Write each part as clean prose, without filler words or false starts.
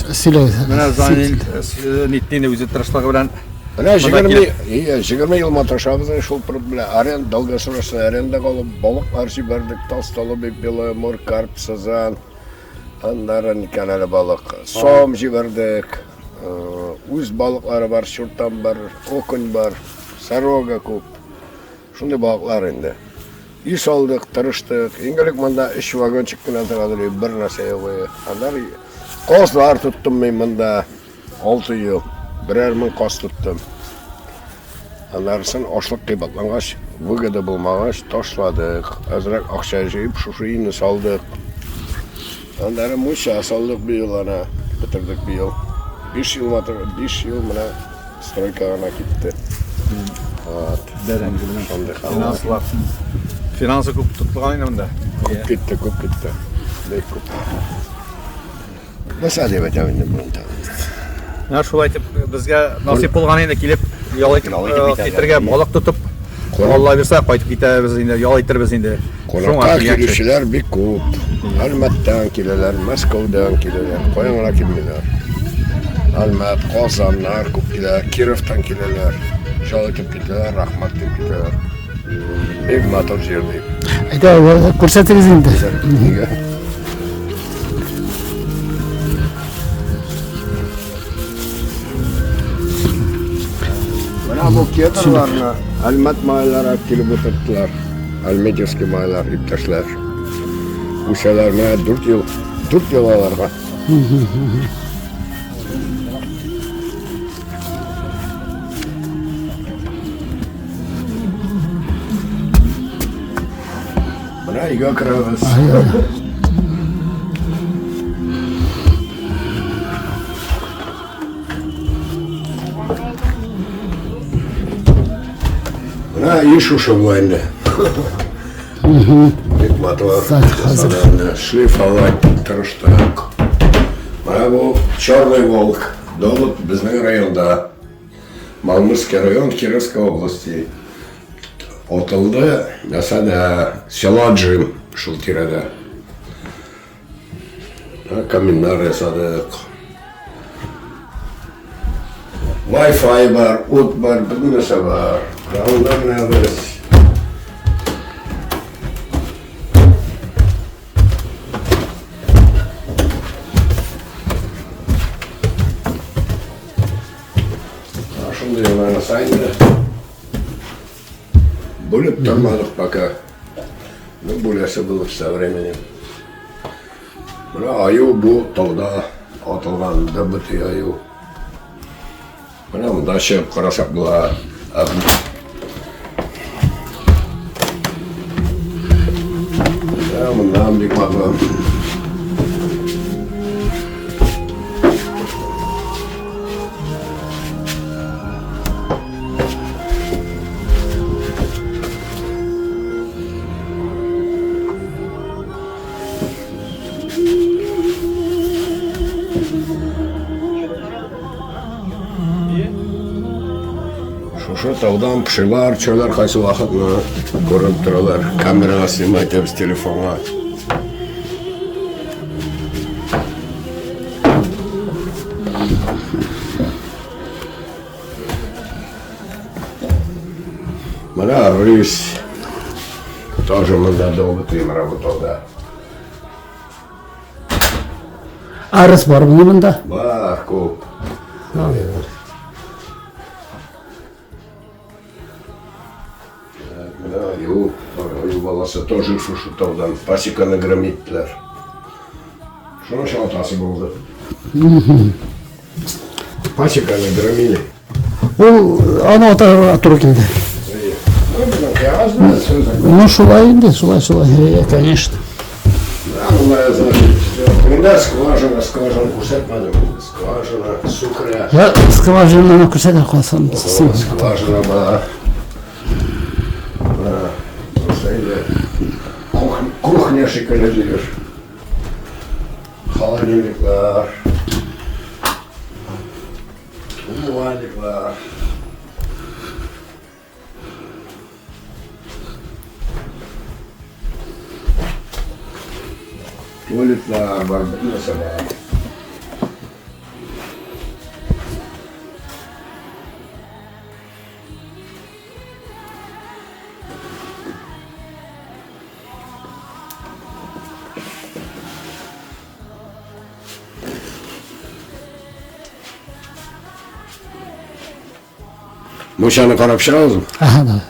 Сөйләгез. Менә Занин нитне үзе тырышлыгы белән Менә 20 ел маташабыз шул пруд белән. Аренда, долгосрочный арендага алып, балыклар җибәрдек, толстолобик, белый амур, карп, сазан, аннары икән әле балык. Сом җибәрдек. Үз балыклары бар, чуртан бар, окунь бар, сорога күп. Шундый балыклар инде. Өй салдык, тырыштык. Иң элек монда өч вагончик кенә тора иде, бер нәрсә юк иде. Аннары казлар тоттым мин монда. 6 ел. Берәр мең каз тоттым. Аннарысын ашлык кыйбатлангач, выгода булмагач, ташладык. Әзрәк акча җыеп, шушы өйне салдык. Аннары мунча салдык быел ана, бетердек быел. 5 ел матур, 5 ел менә стройка гына китте. Вот. Бәрәңге белән. Шундый хәл. Финанслар. Финансы күп тотылган инде монда. Күп китте, күп китте. Бик күп. Нәрсә дип әйтәм инде монда? Менә шулай итеп безгә насыйп булган инде килеп ял итеп китергә, балык тотып. Алла бирсә, кайтып китәбез инде, ял итербез инде. Кунакка килүчеләр бик күп. Әлмәттән киләләр, Мәскәүдән киләләр, каян гына килмиләр. Әлмәт, Казаннар күп килә, Кировтан киләләр. Ял итеп китәләр, рәхмәт дип китәләр. Бик матур җир дип. Әйдә, күрсәтегез инде. Нигә? Менә бу кедрларны Әлмәт майлары алып килеп утырттылар. Альметьевский майлар, иптәшләр. Үсәләр менә 4 ел, 4 ел аларга. Менә өйгә керәбез. Менә өй шушы була инде. Бик матур. Шлифовать тырыштык. Менә бу Черный волк. Долот безнең районда. Малмыжский район Кировской области. Атылды, нәрсәдә, село Джим, шул тирәдә. Каминнар ясадык. Wi-Fi бар, ут бар, бөтен нәрсә бар. Раундда менә без. Шундый гына нәрсә инде. Бүлеп тормадык пока. Ну, бүләсе булыр со временем. Менә аю бу тауда атылган добытый аю. Менә монда чыгып карасак була. Менә моннан бик матур. Шушы таудан пошилар, чөйләр кайсы вакытны күренеп торалар. Камерага снимать итәбез телефонга. Менә рысь. Тоже монда долго ты работал, да. Арыс бармы монда? Бар, күп. Менә аю, аю баласы тоже шушы таудан пасеканы громиттеләр. Шуның өчен атасы булды. Пасеканы громили. Ул аны атарга туры килде. Ну, шулай инде, шулай, шулай, конечно. Монда скважина, скважина күрсәтмәдем. Скважина, сукря. Я скважинаны күрсәтә калсам. Скважина бар. Кухня шикелле дилер. Холодильниклар. Умывальниклар. Туалетлар бар, бөтен нәрсә бар. Мунчаны карап чыгабызмы? Ага, да.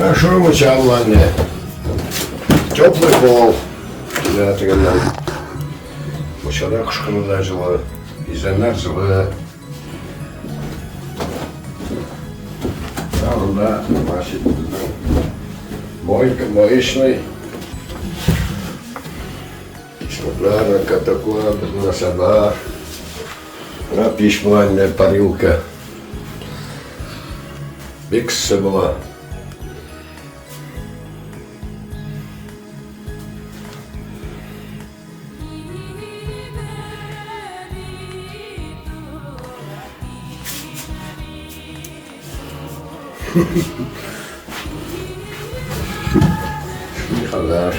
Хорошо мунча була инде. Теплый пол. Да, тегеннән. Мунчада кыш көне дә җылы. Изәннәр җылы. Тагын да, значит, безнең мойка, моечный. Шутлар, катакуа, безнең нәрсә бар. Менә пич була инде, парилка. Бик эссе була. Никадәр.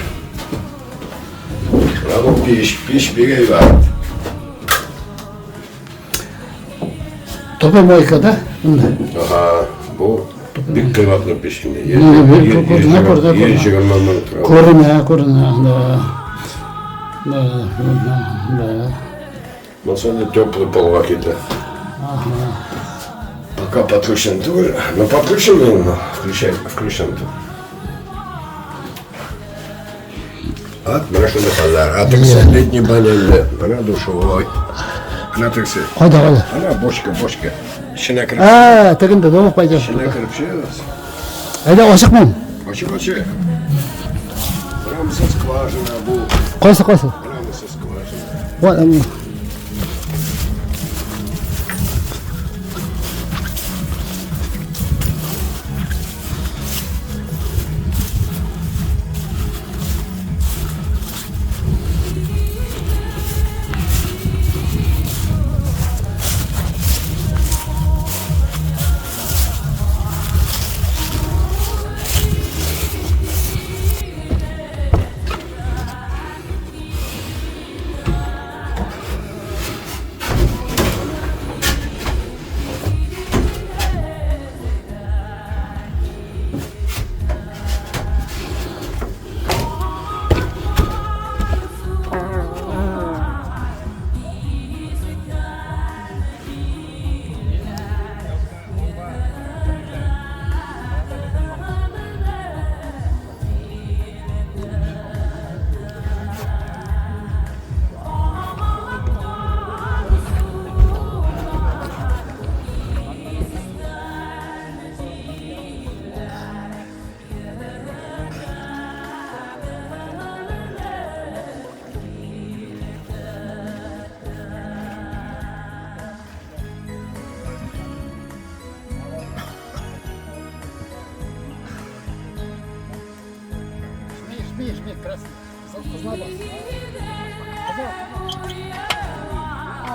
Менә бу пич, пич бик әйбәт. Топы мойка, да? Монда. Ага, бу бик кыйбатлы пич инде. Күренә, күренә, Йөз егерме мең тора. Күренә, күренә, да. Да, күренә, да. Монысы инде теплый полга китә. Пока подключен түгел. Ну, подключен мин, включай, включен тут. Ат, менә шундый хәлләр. Ә тегесе летний баня инде. Менә душевой. Менә тегесе. Кайда, кайда? Әнә бочка, бочка. Эченә кереп. А, тегендә дома пойдешь. Эченә кереп чыгыгыз. Әйдә, ачыкмы? Ачык, ачык. Менә монысы скважина бу. Кайсы, кайсы? Менә монысы скважина. Ва,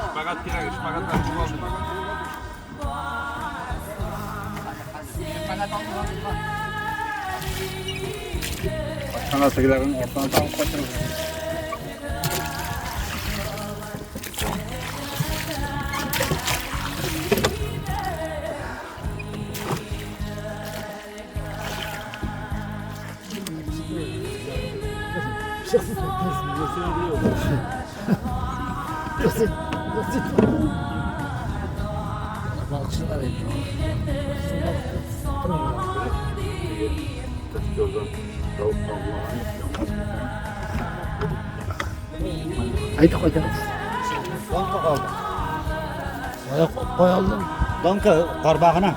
Шпагат кирәк, шпагатлар Кайткан тегеләрнең артына тагып кайтырбыз. Әйдә кайтабыз. Донка калды. Кая кая алдың? Донка кармагына.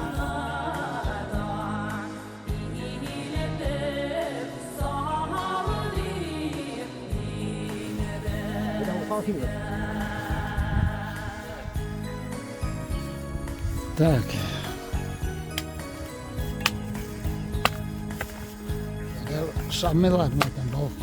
Так. Шамилар мәйтәм, балык.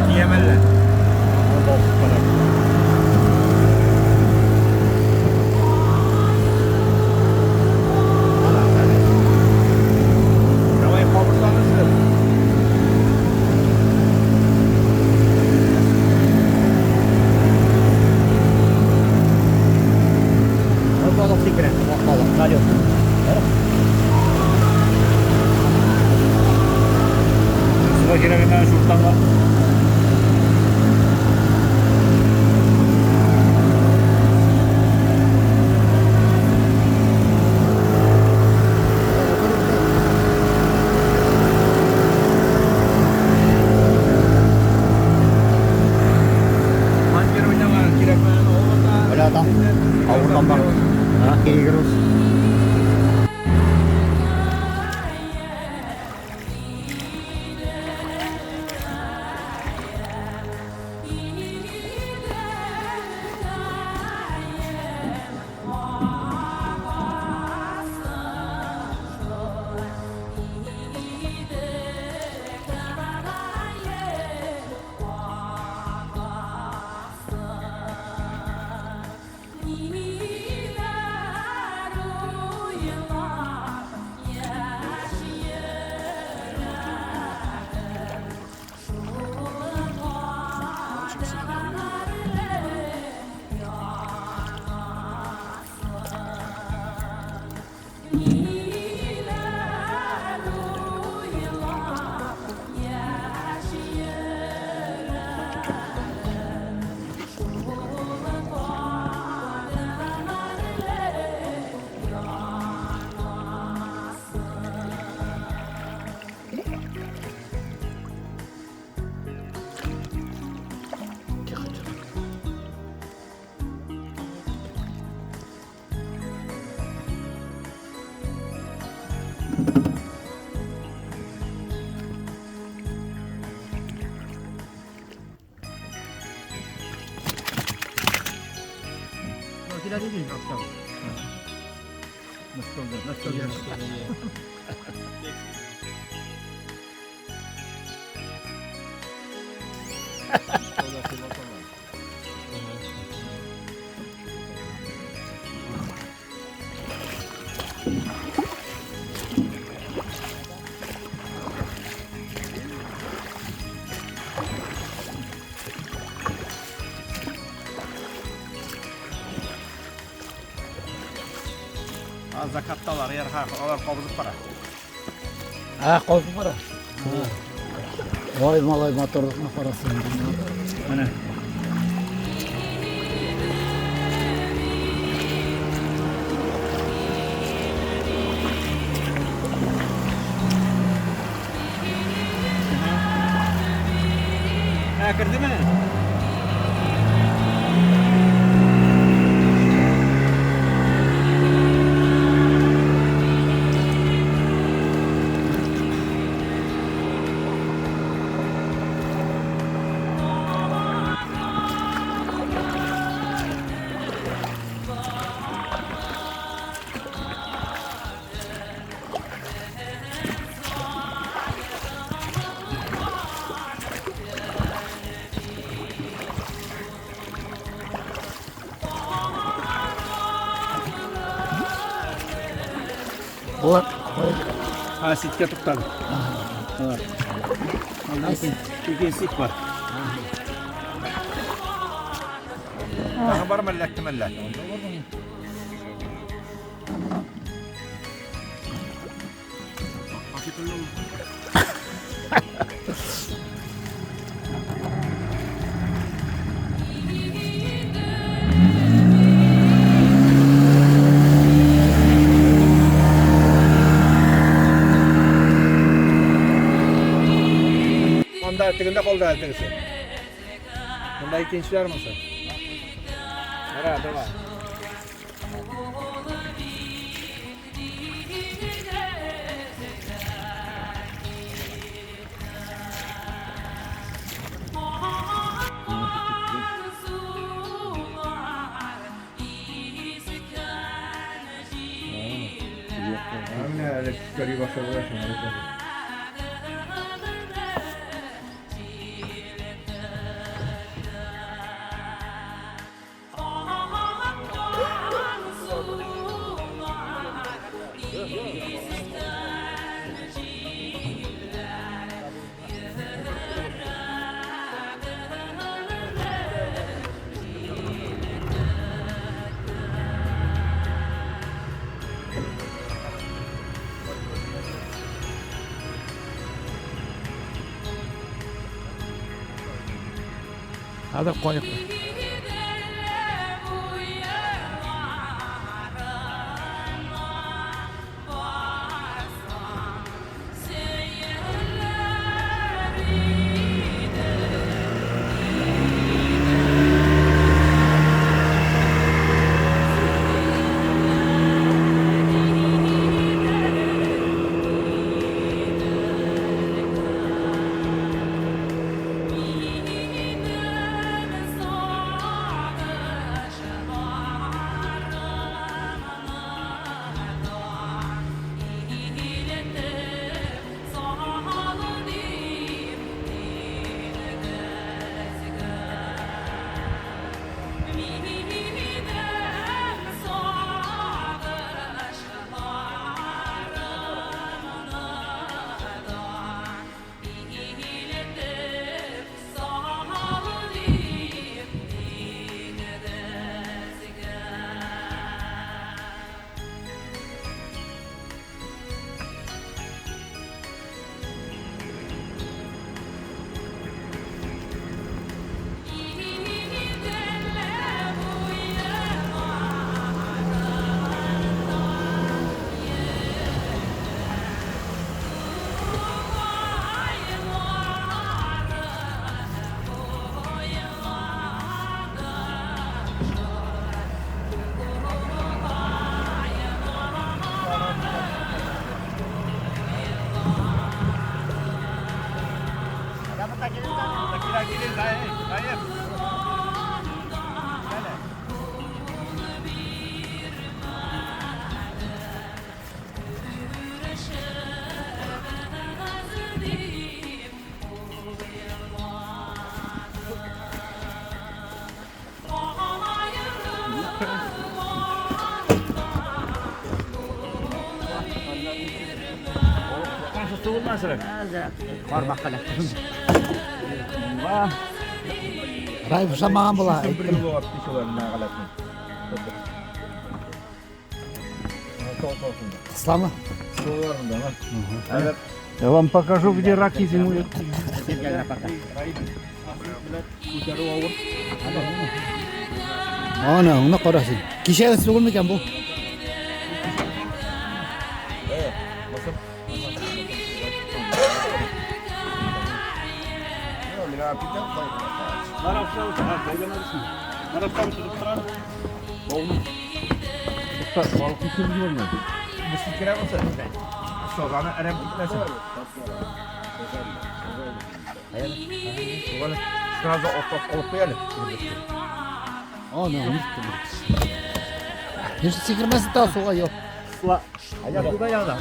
Киемәлле. Давай кабышланырсыз. Балык сикерә. Балык, налет. Суга кирәгеннән шуртанга. Авырдан бар. Груз. Закатталар, ярха, алар кабызып бара. Ә, кабызып бара. Ой, малай, моторлыкны карасын. Менә. Ә, кердеме? Болар Ha, ситкә туктады. Анда ике сит бар. Тагы бармы әллә кем әллә? Анда тегендә калды әле тегесе. Монда икенчеләр монысы. Кара, давай. Менә әле көри башлады шуны. Хәзер каек. Рай бушамаган була. Бер юлы алып китәләр менә галәтне. Кысламы? Я вам покажу, где раки зимуют. Ана, аны кара син. Кичәгесе түгел микән бу? Сазаны әрәм итмәсен. Сразу алып куй әле. Ана, аны Ничек сикермәсен та суга юк. Ая куда яда?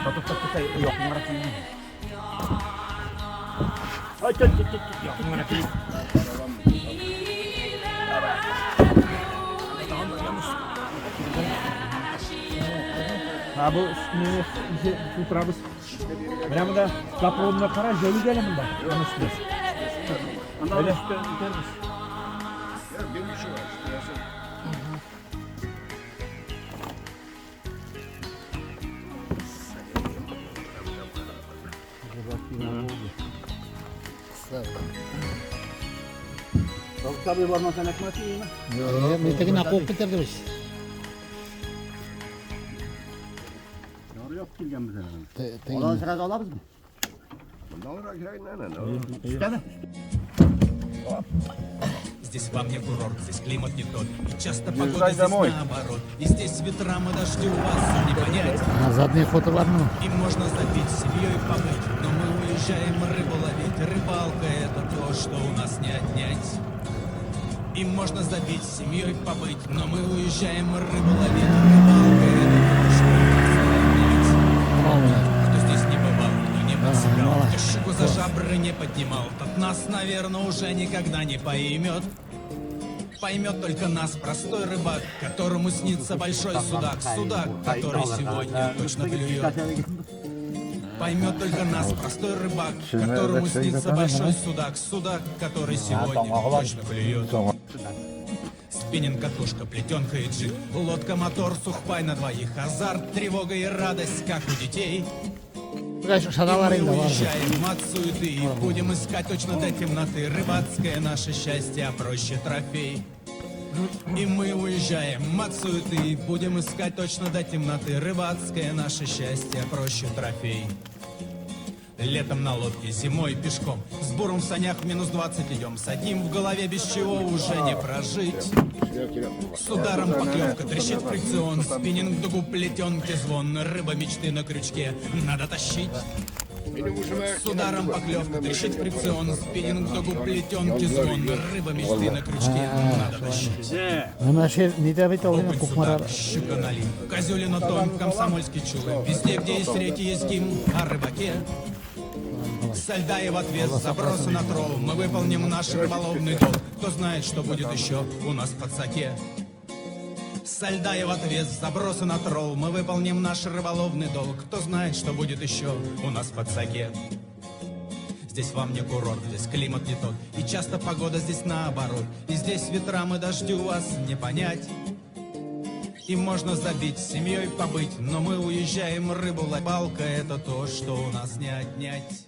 Татып татып якынрак килде. Ай, тот, тот, тот, якынрак килде. Ha bu ne tuturabız. Менә монда капронны кара җәлү әле монда. Моны өстенә. Әле. Tabii barmasa эләкмәс име? Мин тегене куып китердем ич. Яры яп килгәнбез әле. Тегене. Сразу алабызмы? Монда алырга кирәк инде әнә. Здесь вам не курорт, здесь климат не тот. И часто погода Езжай здесь домой. наоборот. И здесь ветрам и дождю вас не понять. А, задний ходы бармы? И можно забить семьей побыть, но мы уезжаем рыбу ловить. Рыбалка это то, что у нас не отнять. И можно забить семьей побыть, но мы уезжаем рыбу ловить. Рыбалка это то, что у нас не отнять. Менә. Кто здесь не бывал, кто не подсекал, мало. кто щуку за жабры не поднимал, тот нас, наверное, уже никогда не поймет. Поймет только нас простой рыбак, которому снится большой судак, судак, который сегодня точно клюет. Поймет только нас простой рыбак, которому снится большой судак, судак, который сегодня точно клюет. Спиннинг, катушка, плетенка и джиг, лодка, мотор, сухпай на двоих, азарт, тревога и радость, как у детей. Шаналар Мы инде бар. уезжаем от суеты и будем искать точно до темноты. Рыбацкое наше счастье, а проще трофей. И мы уезжаем от суеты и будем искать точно до темноты. Рыбацкое наше счастье, а проще трофей. Летом на лодке, зимой пешком. С буром в санях в минус 20 идем. С одним в голове без чего уже не прожить. С ударом поклевка трещит фрикцион. Спиннинг дугу плетенки звон. Рыба мечты на крючке. Надо тащить. С ударом поклевка трещит фрикцион. Спиннинг дугу плетенки звон. Рыба мечты на крючке. Надо тащить. Менә шер нидә бит ул инде Окунь, Кукмара. судак, щука налим. Козюлина том, комсомольский чулы. Везде, где есть реки, есть гимн о рыбаке. Со льда и в ответ забросы на трол. Мы выполним наш рыболовный долг. Кто знает, что будет еще у нас в подсаке. Со льда и в ответ забросы на трол. Мы выполним наш рыболовный долг. Кто знает, что будет еще у нас в подсаке. Здесь вам не курорт, здесь климат не тот. И часто погода здесь наоборот. И здесь ветрам и дождю вас не понять. И можно забить, с семьей побыть, но мы уезжаем рыбу ловить. Балка это то, что у нас не отнять.